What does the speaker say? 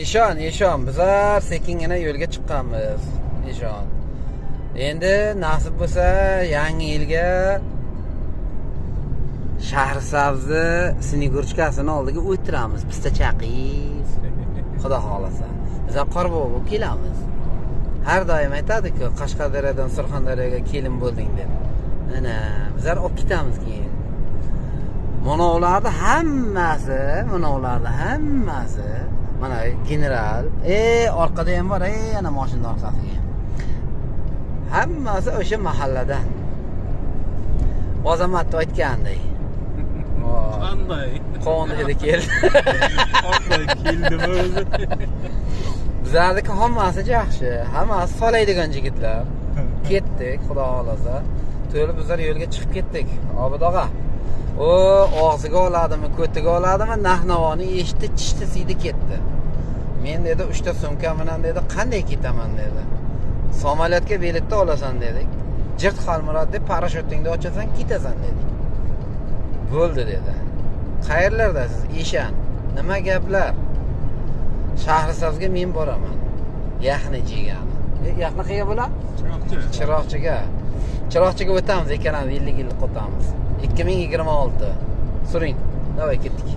Eshon, eshon, bizlar sekingina yo'lga chiqqanmiz. Eshon. Endi nasib bo'lsa, yangi yilga Shahrisabzni Снегурочка sini oldiga o'tiramiz, pista chaqib. Xudo xohlasa. Bizlar qorbobo bo'lib kelamiz. Har doim aytadi-ku, Qashqadaryodan Surxondaryoga kelin bo'lding deb. Mana, bizlar olib ketamiz keyin. Mana ularni hammasi, mana ularni hammasi, mana general, orqada ham bor, ana mashina orqasiga. Hammasi o'sha mahalladan. Ozamatni aytgandek. Qanday? Qonida keldi. Qanday keldimi o'zi? Bizlarniki hammasi yaxshi, hammasi solaydigan yigitlar. Ketdik, xudo xohlasa. To'lib bizlar yo'lga chiqib ketdik. Obid og'a. O og'ziga oladimi, ko'tiga oladimi, narx-navoni eshitdi, chishdi, siydi ketdi. Men dedi, 3 ta sumka bilan dedi, qanday ketaman dedi. Samolyotga biletni olasan dedik. Jirt Xolmurod deb parashyutingni ochasan, ketasan dedik. Bo'ldi dedi. Qayerlardasiz? Eshan. Nima gaplar? Shahrisabzga men boraman. Yaxni jegani. Yaxni qayerga bo'ladi? Chiroqchi. Chiroqchiga. Chiroqchiga o'tamiz, ikkalamiz 50 yillik o'tamiz. 2026. Suring. Давай ketdik.